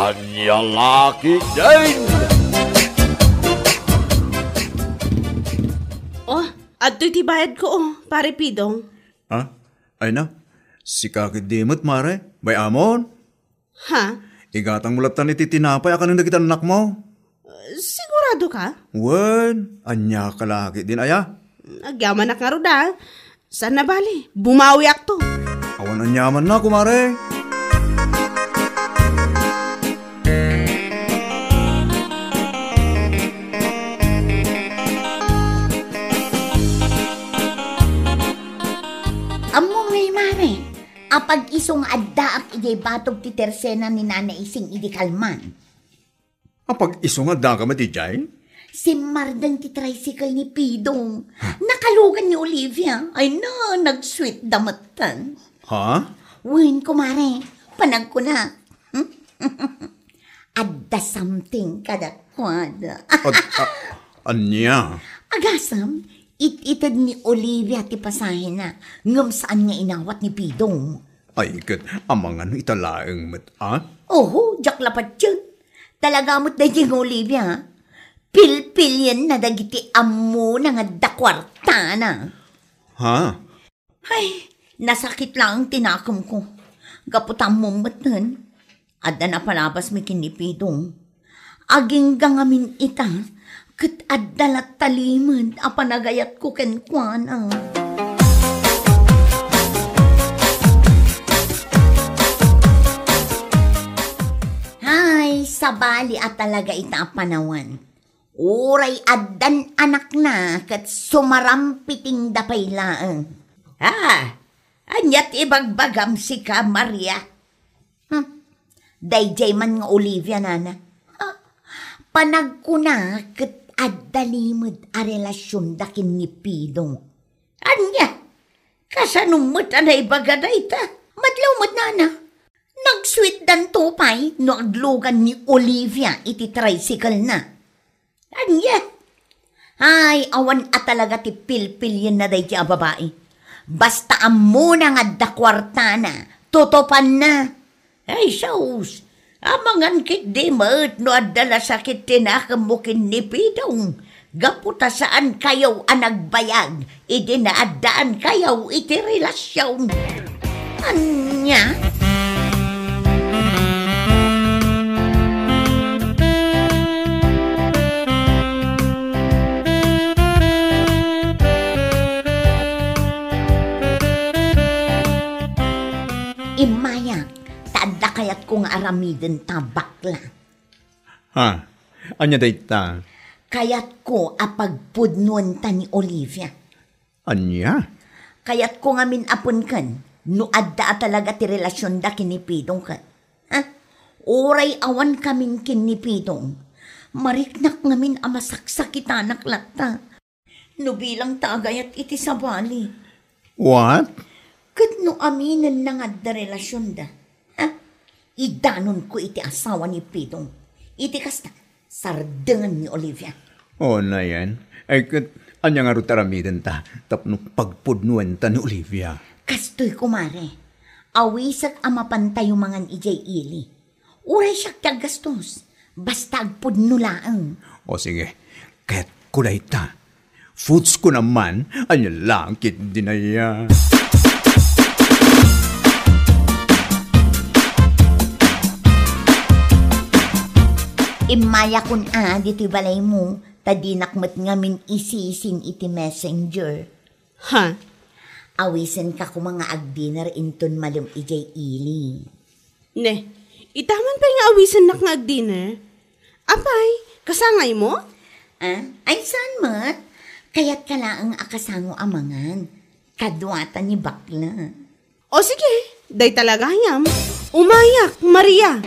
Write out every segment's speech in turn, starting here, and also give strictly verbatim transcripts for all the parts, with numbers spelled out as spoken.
Ania la ketdin? Oh, adtoy ti bayadko, oh, Pare Pidong. Ha? Ay na, sika ketdi met, Mare. Bay-amon? Ha? Igatangmo latta iti tinapay a kanen dagiti annakmo. Sigurado ka? Wen, ania ka la ketdin aya? Agyamanak ngarud, a. Saan a bali, bumawiakto. Awan aniamanna, kumare. Ammom ngay, Mare, apag-isu nga addaak idiay batog ti tersena ni Nana Ising idi kalman. Apag-isu nga adda ka met idiay? Simmardeng ti tricycle ni Pidong. Nakalugan ni Olivia. Ay na, nag-sweet da metten. Ha? Wen, kumare, panagkuna. Adda something kadakuada. Ad-, a-, ania? Agasem, it-ited ni Olivia ti pasahena, ngem saan nga inawat ni Pidong. Ay, ket amangan ita laeng met, a? Oho, diak la patien. Talaga met daydiay nga Olivia, pilpilienna dagiti ammona nga adda kuartana. Ha? Ay, nasakit laeng ti nakemko. Gapu ta ammom metten, adda napalabasmi ken ni Pidong. Agingga ngamin ita, ket adda latta limed a panagayatko kenkuana. Hay, sabali a talaga ita a panawen. Uray addan anakna ket sumarampitingda pay laeng. Ah, ania ti ibagbagam sika, Maria? Hmm. Daydiay man nga Olivia, nana. Ha? Panagkuna ket adda limed a relasionda ken ni Pidong. Ania? Kasano met a naibaga dayta? Madlaw met, nana. Nag-sweetdanto pay no aglugan ni Olivia iti tricycle-na. Ania? Ay, awan a talaga ti pilpilienna daydiay a babai. Basta ammona nga adda kuartana, tutupanna. Ay, sus! Amangan ketdi met no adda la sakit ti nakemmo ken ni Pidong, gapu ta saankayo a nagbayag idi naaddaankayo iti relasion. Ania? Immayak, ta adda kayatko nga aramidenta, bakla. Ha? Ania dayta? Kayatko a pagpudnoenta ni Olivia. Ania? Kayatko ngamin a penken no adda a talaga ti relasionda ken ni Pidong ket. Ha? Uray awankamin ken ni Pidong, mariknak ngamin a masaksakitanak latta. No bilang ta agayat iti sabali. What? Ket no aminenna nga adda relasionda, ha? Idanonko iti asawa ni Pidong. Iti kasta, sardengen ni Olivia. O, nayen. Ay, ket ania ngarud ti aramidenta tapno pagpudnoenta ni Olivia? Kastoy, kumare. Awisek a mapantayo mangan idiay ili. Uray siak ti aggastos, basta agpudno laeng. O sige, kayatko dayta. Foods ko naman, ania la ketdin aya. Immayakon a ditoy balaymo, ta dinak met ngamin isisin iti messenger. Ha? Awisenka koma nga agdinner inton malem idiay ili. Ne, itaman pay nga awisennak nga agdinner? Apay, kasangaymo? Ah, ay saan met? Kayatka laeng a kasango a mangan. Kaduata ni bakla. O sige, dayta la gayam. Umayak, Maria!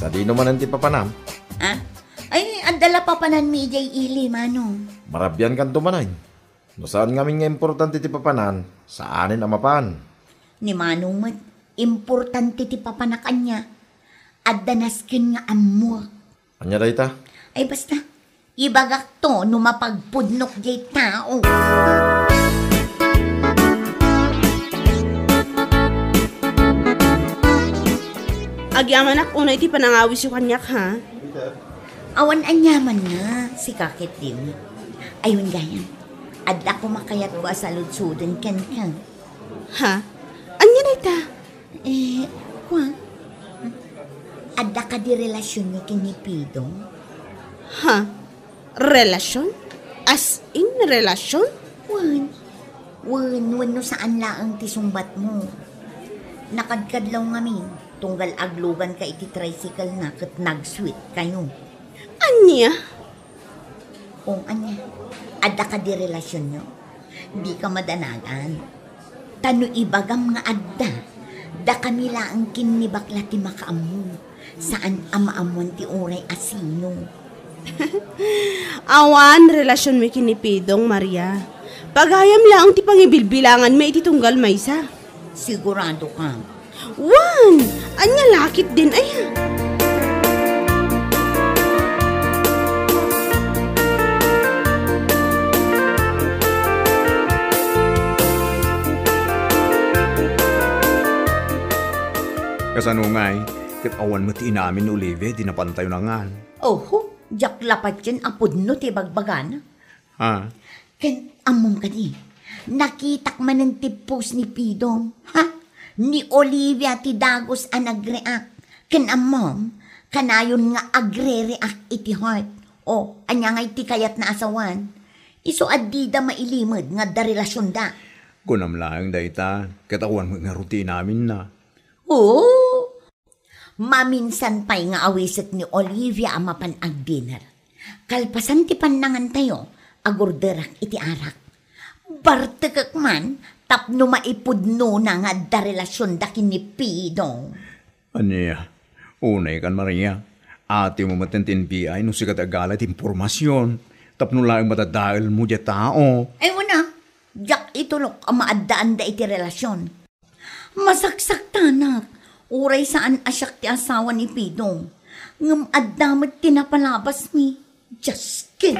Sadino manen ti papanam? Ah? Ay, adda la papananmi idiay ili, Manong. Marabiankanto manen. No saan ngamin nga importante ti papanan, saanen a mapan. Ni Manong met, Importante ti papanak ania. Adda nasken nga ammo. Ania dayta? Ay, basta. Ibagakto no mapagpudnok diay tao. Agyamanak unay ti panangawisyo kaniak, ha? Awan aniamanna, sika ket dimo. Ayun gayam, adda koma kayatko a saludsoden kenka. Ha? Ania dayta? Eh, kua? Adda kadi relasionyo ken ni Pidong? Ha? Relasion? As in, relasion? Wen. Wen, wenno saan laeng ti sungbatmo. Nakadkadlaw ngamin, tunggal agluganka iti tricycle na ket nag-sweetkayo. Ania? O, ania? Adda kadi relasionyo? Dika madanagan. Ta no ibagam nga adda, dakami laeng ken ni bakla ti makaammo. Saan a maammuan ti uray a sino. Awan relasionmi ken ni Pidong, Maria. Pagayam laeng ti pangibilbilanganmi iti tunggal maysa. Sigurado ka? Wen! Ania la ketdin aya? Kasano ngay, ket awan met ti inamin ni Olivia idi napantayo nangan? Oho, diak la patien a pudno ti bagbagana. Ha? Ken ammom kadi, nakitak manen ti post ni Pidong, ha? Ni Olivia ti dagus a nag-react. Ken ammom, kanayon nga agre-react iti heart. O, ania ngay ti kayatna a sawen? Isu a dida mailimed nga adda relasionda. Kunam laeng dayta, ket awan met ngarud ti inaminna. Oo, maminsan pay nga awisek ni Olivia a mapan agdinner. Kalpasan ti pannangantayo, agorderak iti arak. Bartekek man tapno maipudnona nga adda relasionda ken ni Pidong. Ania? Unaykan, Maria. Atimo met ti N B I no sika ti agalay ti impormasion tapno laeng madadaelmo diay tao. Ay, wen a, diak itulok a maaddaanda iti relasion. Masaksaktanak, uray saan a siak ti asawa ni Pidong, ngem adda met ti napalabasmi. Dios ket!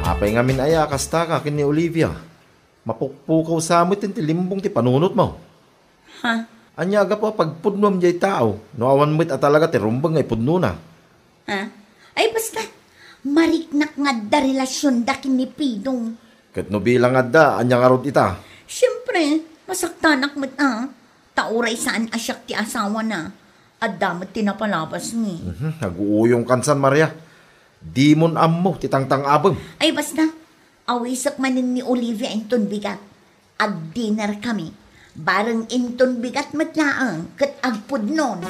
Apay ngamin aya a kastaka ken ni Olivia? Mapukpukaw sa met ti limbong ti panunotmo. Ha? Ania a gapu a pagpudnoam diay tao no awan met a talaga ti rumbeng nga ipudnona? Ha? Ay, basta, mariknak nga adda relasionda ken ni Pidong. Ket no bilang adda, ania ngarud ita? Siempre, masaktanak met a. Ta uray saan a siak ti asawana, adda met ti napalabasmi. Mhm, aguuyongkan san, Maria. Dimon ammo ti tangtang-abem. Ay, basta, awisek manen ni Olivia inton bigat. Agdinner kami. Bareng inton bigat met laeng ket agpudnon.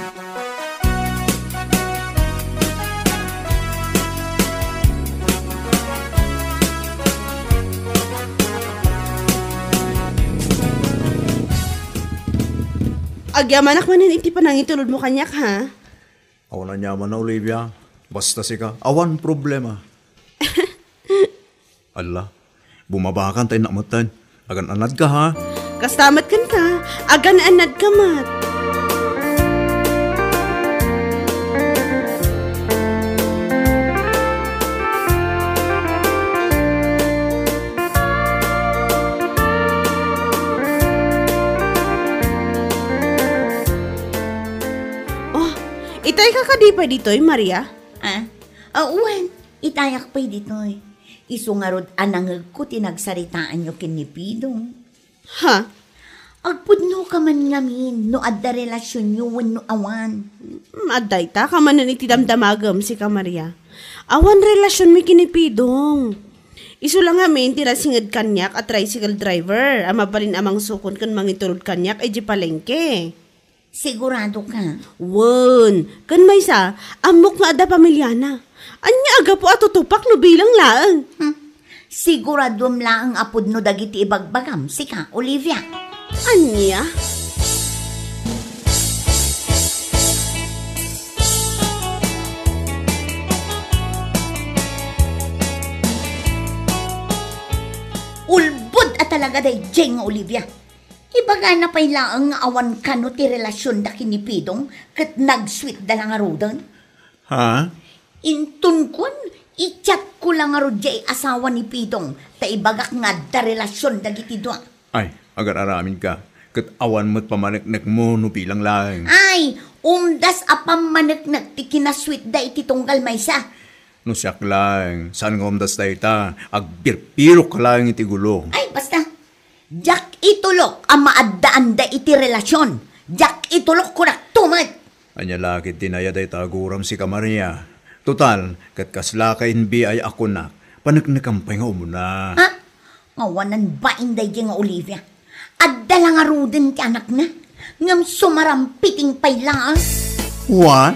Agyamanak manen iti panangitulodmo kaniak, ha? Awan aniaman a, Olivia. Basta sika, awan problema. Alla, bumabakan ta innak metten. Agan-anadka, ha? Kasta met kenka, agan-anadka met. Oh, itayka kadi pay ditoy, Maria? Ah? Ah, wen, itayak pay ditoy. Isu ngarud a nangegko ti nagsaritaanyo ken ni Pidong. Ha? Agpudnoka man ngamin no adda relasionyo wenno awan. Hmm, adda ita ka manen iti damdamagem, sika, Maria. Awan relasionmi ken ni Pidong. Isu la ngamin ti nasinged kaniak a tricycle driver a mabalin a mangsukon ken mangitulod kaniak idiay palengke. Sigurado ka? Wen, ken maysa, ammok nga adda pamiliana. Ania a gapu a tutupak no bilang laeng? Hmm. Siguraduem laeng a pudno dagiti ibagbagam, sika, Olivia. Ania? Ulbod a talaga daydiay nga Olivia. Ibagana pay laeng nga awan kano ti relasionda ken ni Pidong ket nagsweetda la ngaruden. Ha? Inton kuan, i-chatko la ngarud diay asawa ni Pidong ta ibagak nga adda relasion dagiti dua. Ay, agar-aramidka, ket awan met pamaneknekmo no bilang laeng. Ay, umdas a pammaneknek ti kinasweetda iti tunggal maysa. No siak laeng, saan nga umdas dayta, agpirpirok laeng iti gulo. Ay, basta. Diak itulok a maaddaanda iti relasion. Diak itulok, kunak to met. Ania la ket ti naya dayta a guram sika, Maria? Total, ket kasla ka N B I a kunak, paneknekam pay nga umuna. Ha? Awanan bain daydiay nga Olivia. Adda la ngaruden ti anakna, ngem sumarampiting pay laeng. What?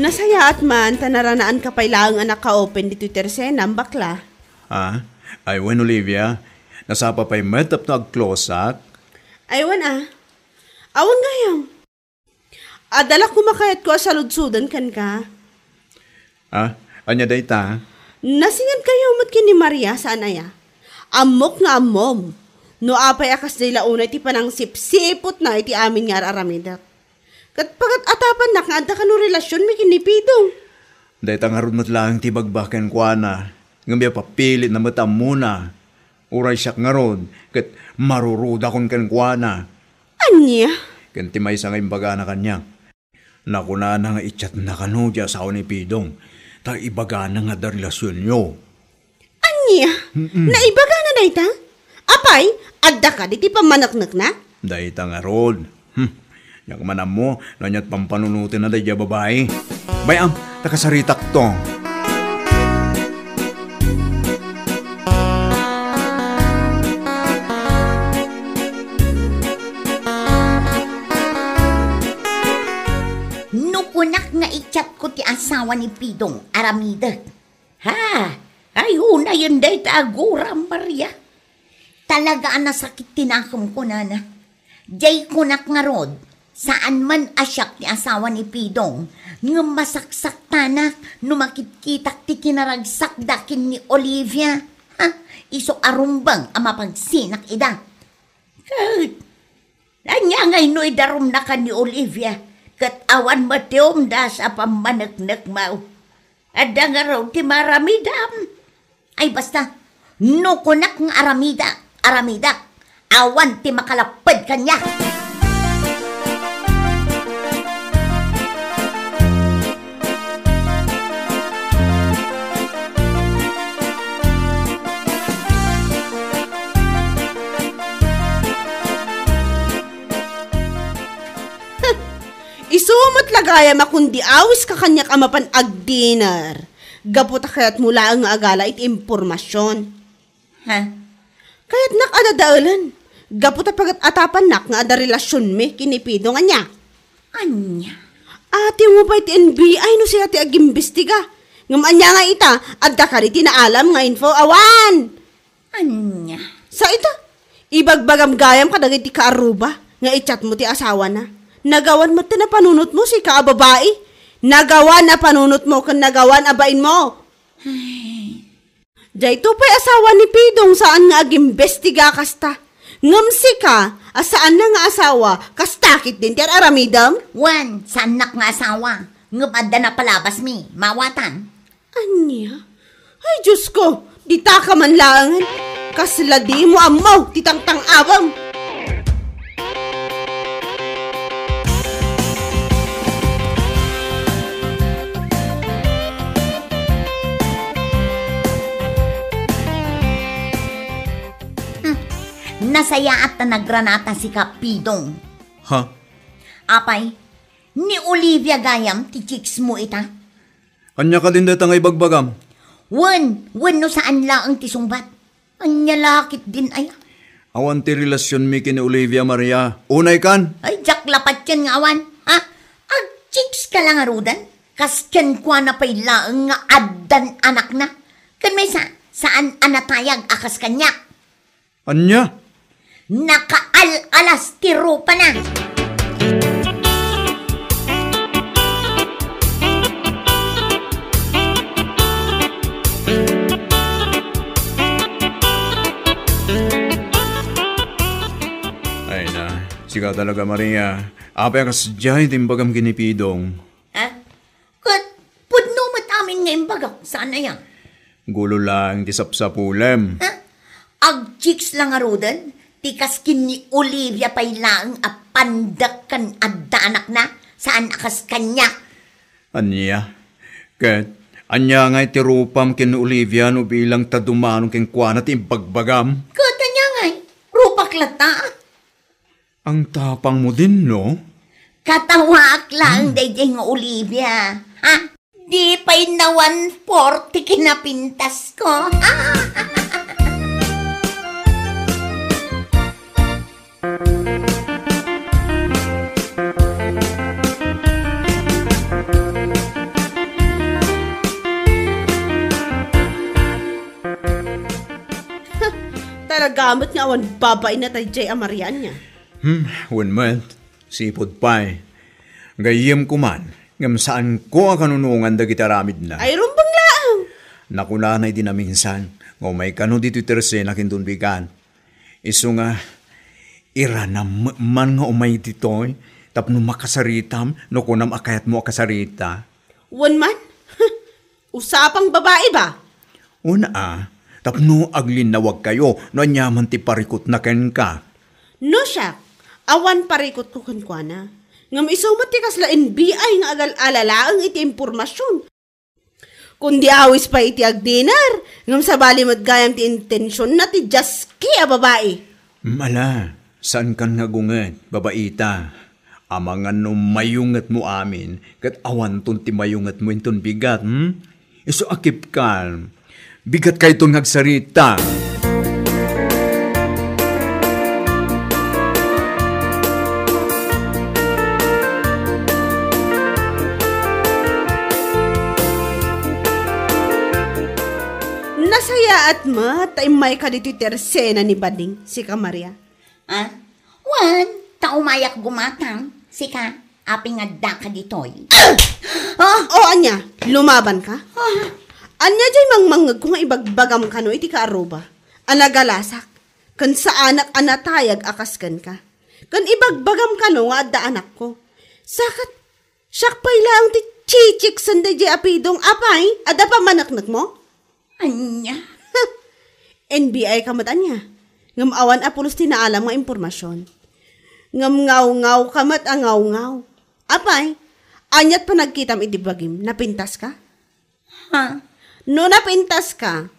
Nasayaat man ta naranaanka pay laeng a naka-open ditoy tersenam, bakla. Ah, ay wen, Olivia. Nasapa pay met tapno agklosak? Ay wen, ah. Awan gayam. Adda la koma kayatko a saludsoden kenka. Ah, ania dayta? Nasingadkayo met ken ni Maria, saan aya? Ammok nga ammom. No apay a kasdiay la unay ti panangsipsipotna iti amin nga ar-aramidek. Ket pagat-atapannak nga adda kano relasionmi ken ni Pidong. Dayta ngarud met laeng ti ibagbaga kenkuana, ngem ipapilitna met a ammona. Uray siak ngarud, ket marurudakon kenkuana. Ania? Ken ti maysa nga imbagana kaniak. Nakunana nga i-chatna kano ti asawa ni Pidong, ta ibagana nga adda relasionyo. Ania? Mm-mm. Naibagana dayta? Apay, adda kadi ti pammaneknekna? Dayta ngarud. Hmm. Diak man ammo no aniat pampanunotenna daydiay a babai. Bay-am, ta kasaritakto. No kunak nga i-chatko ti asawa ni Pidong, aramidek. Ha? Ay, unayen dayta a guram, Maria. Talaga a nasakit ti nakem, kunana. Diay kunak ngarud, saan man a siak ti asawa ni Pidong, ngem masaksaktanak no makitkitak ti kinaragsakda ken ni Olivia. Ha? Isu a rumbeng a mapagsinak ida. Ket, ania ngay no idarumnaka ni Olivia, ket awan met ti umdas a pammaneknekmo? Adda ngarud ti maaramidam? Ay, basta, no kunak nga aramida, aramidak, awan ti makalapped kaniak. Isu met la gayam a kundi awiska kaniak a mapan agdinner. Gapu ta kayatmo laeng nga agala iti impormasion. Ha? Kayatnak a dadaelen. Gapu ta pagat-atapannak nga adda relasionmi ken ni Pidong, ania? Ania? Atimo pay ti N B I no siak ti agimbestiga. Ngem ania nga ita, adda kadi ti naalam nga info? Awan! Ania? Sa ita, ibagbagam gayam kadagiti kaarruba nga i-chatmo ti asawana. Nagawan met ti napanunotmo, sika a babai. Nagawan a panunotmo ken nagawan a bainmo. Ay. Daytoy pay asawa ni Pidong saan nga agimbestiga kasta. Ngem sika, a saanna nga asawa, kasta ketdin ti ar-aramidem? Wen, saannak nga asawa. Ngem adda napalabasmi, mawatan. Ania? Ay, Diosko, ditaka man laengen. Kasla dimo ammo ti tangtang-awem. Hmm, nasayaat ta nagranata sika, Pidong. Ha? Apay, ni Olivia gayam ti chicks mo ita? Ania kadin dayta nga ibagbagam? Wen, wenno saan laeng ti sungbat. Ania la ketdin aya? Awan ti relasionmi ken ni Olivia, Maria. Unay kan? Ay, diak la patien nga awan. Ha? Agchicks ka la ngaruden? Kas kenkuana pay laeng nga addan anakna. Ken maysa, saan a natayag a kas kaniak. Ania? Nakaal-alas ti rupana. Ay na, sika talaga, Maria. Apay a kasdiay ti imbagam ken ni Pidong? Ha? Ket pudno met amin nga imbagak, saan aya? Gulo laeng ti sapsapulem. Ha? Agchicks la ngaruden, ti kas ken ni Olivia pay laeng a pandak ken adda anakna, saan a kas kaniak. Ania? Ket ania ngay ti rupam ken ni Olivia no bilang ta dumano kenkuana ti imbagbagam? Ket ania ngay? Rupak latta? Ang tapang mo din, no? Katawaak laeng Hmm. daydiay nga Olivia, ha? Di pay nawan forty kinapintas ko. Talaga met nga awan babaina daydiay a Maria, ania? Hmm, wen met, sipud pay. Gayyemko man, ngem saanko a kanunongan dagiti aramidna. Ay, rumbeng laeng. Nakunana idi naminsan, nga umay kano ditoy Tercena ken Don Bigat. Isu nga, iranam man nga umay ditoy, tapno makasaritam, no kunam a kayatmo a kasarita. Wen man? Usa a pangbabai ba? Una a, tapno aglinnawagkayo no aniaman ti parikutna kenka. No siak, awan parikutko kenkuana. Ngem isu met ti kasla N B I nga agal-ala laeng iti impormasion. Kundi awis pay iti agdiner, ngem sabali met gayam ti intensionna ti jaski a babai. Mala, saankan nga gunget, babaita. Amangan no mayungetmo amin, ket awanton ti mayungetmo inton bigat, hmm? Isu a keep calm. Bigat kayton nga agsarita. Nasayaat met ta immayka ditoy Tercena ni Bading, sika Maria. Ah? Wen, ta umayak gumatang, sika, apay nga addaka ditoy? Ah! O, ania? Lumabanka? Ah! Ania diay mangmangngegko nga ibagbagam kano iti kaaruba a nagalasak, ken saanak a natayag a kas kenka? Ken ibagbagam kano nga adda anakko? Sakat, siak pay laeng ti chichiksen daydiay a Pidong, apay, adda pammaneknekmo? Ania? N B I ka met ania? Ngem awan a pulos ti naalam nga impormasion. Ngem ngawngaw ka met a ngawngaw. Apay, aniat panagkitam iti bagim? Napintas ka? Ha? No napintas ka,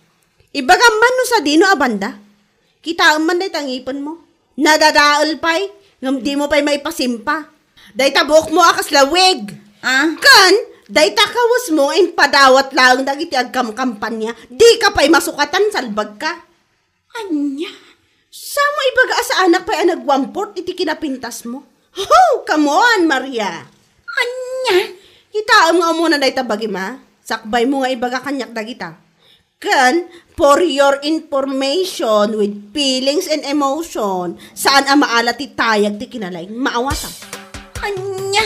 ibagam man no sadino a banda. Kitaem man dayta ngipenmo. Nadadael pay, ngem dimo pay maipasimpa. Dayta buokmo a kasla wig. Ah? Ken, dayta kawesmo nga impadawat laeng dagiti agkamkampania. Dika pay masukatan, salbagka. Ania? Samo ibaga a saanak pay a nag-one-fourth iti kinapintasmo. Ho! Come on, Maria! Ania? Kitaem nga umuna dayta bagim a. Sakbaymo nga ibaga kaniak dagita. Ken, for your information, with feelings and emotion, saan a maala ti tayag ti kinalaing maawatam. Ania?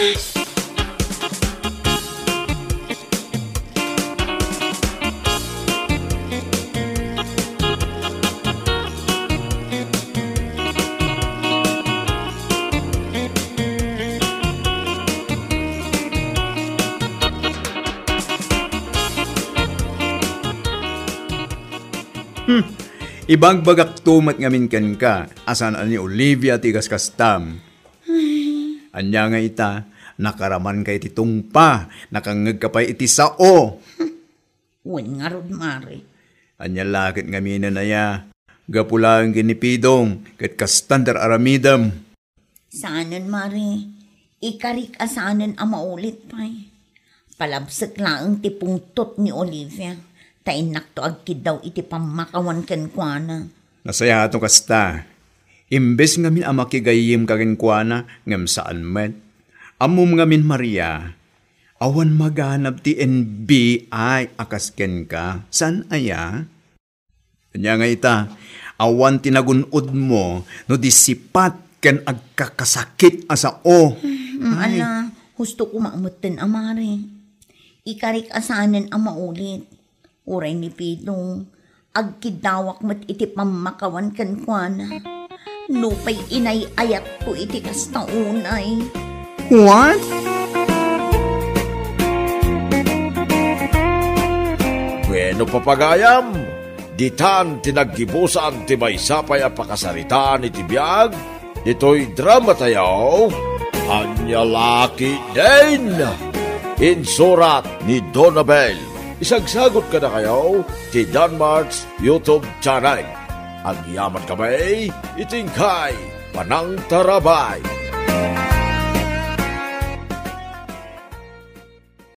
Hmm. Ibagbagakto met ngamin kenka a saan a ni Olivia ti kaskastam. Ay. Ania nga ita, nakaramanka iti tungpa, nakangngegka pay iti sao. Wen ngarud, Mari. Ania la ket ngaminen aya, gapu laeng ken ni Pidong, ket kastan ti ar-aramidem. Saanen, Mari. Ikarik a saanen a maulit pay. Palabsek laeng ti pungtot ni Olivia, ta innakto agkiddaw iti pammakawan kenkuana. Nasayaat no kasta. Imbes ngamin a makigayyemka kenkuana, ngem saan met. Ammom ngamin, Maria, awan maganab ti N B I a kas kenka. Saan aya? Ania nga ita, Awan ti nagun-odmo no di sipat ken agkakasakit a sao. Mm, ay. Ala, husto koma metten, Amare. Ikarik a saanen a maulit. Uray ni Pidong, agkiddawak met iti pammakawan kenkuana. Nupay inay-ayatko iti kasta unay. What? Bueno, papagayam, ditan ti naggibusan ti maysa pay a pakasaritaan iti biag ditoy drama tayo, Ania La Ketdin. Insurat ni Donabel. Isagsagot kadakayo ti Danmart's YouTube channel. Agyaman kami iti inkay panangtarabay.